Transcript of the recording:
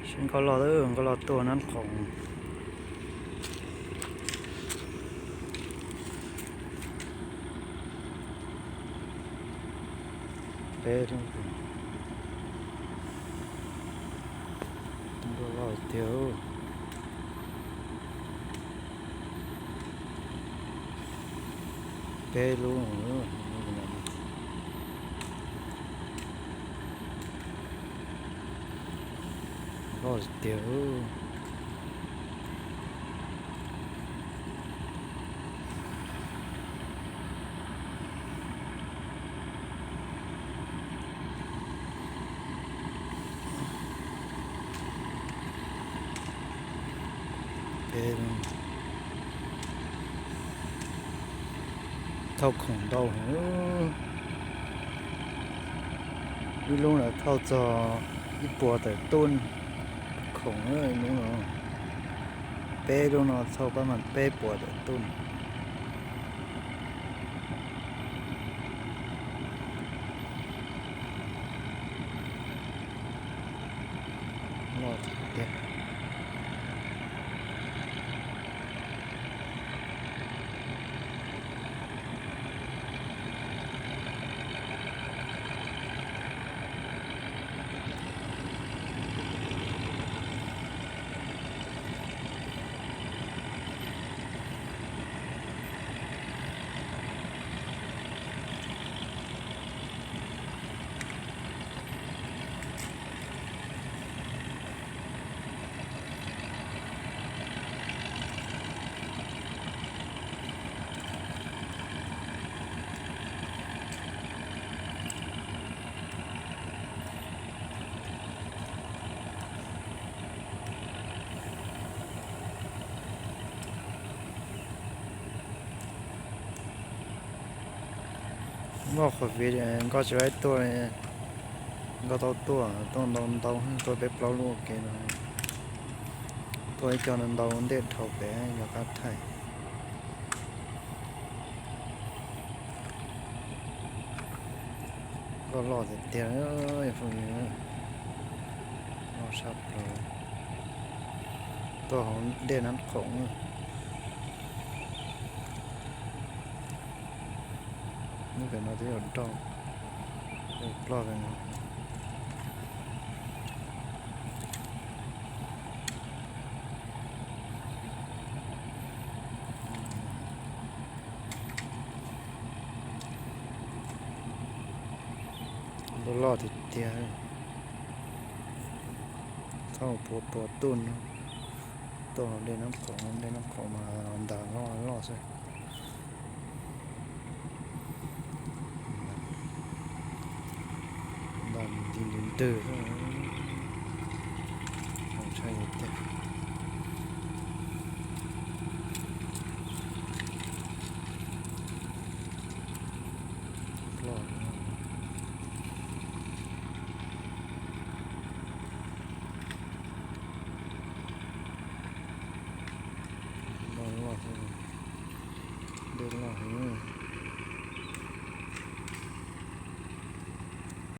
Seb nkauj loj, nkauj loj tuaj nab khoom. Peb lub, nkauj loj tiag. Peb lub, loj tiag. Peb, thauj khoom ntau heev. Ib lub no thauj txog ib puas tawm tuj khoom ib lub no. Peb lub no thauj pab mas peb puas tawm tuj. Loj tiag. Nkauj qhuav fiv, nkauj tsis laib tuaj, nkauj tau tuaj, tuaj ntau ntau, tuaj peb plaub lub ua ke no. Tuaj ib co ntau ntau ntej dhau pem yog qab thaij. Nkauj loj tiag tiag, loj tshaj plaws. Tuaj hauv dej Nab Khoom. Lub pem no twb yuav rau, ploj pem no. Loj loj tiag tiag. Thauj puas puas tuj no. Tuaj dej Nab Khoom, dej Nab Khoom mas ntas loj loj xwb. Ntas nti nti ntws xwb. Ntshai tiag. Ploj. Loj loj xwb. Dej loj heev.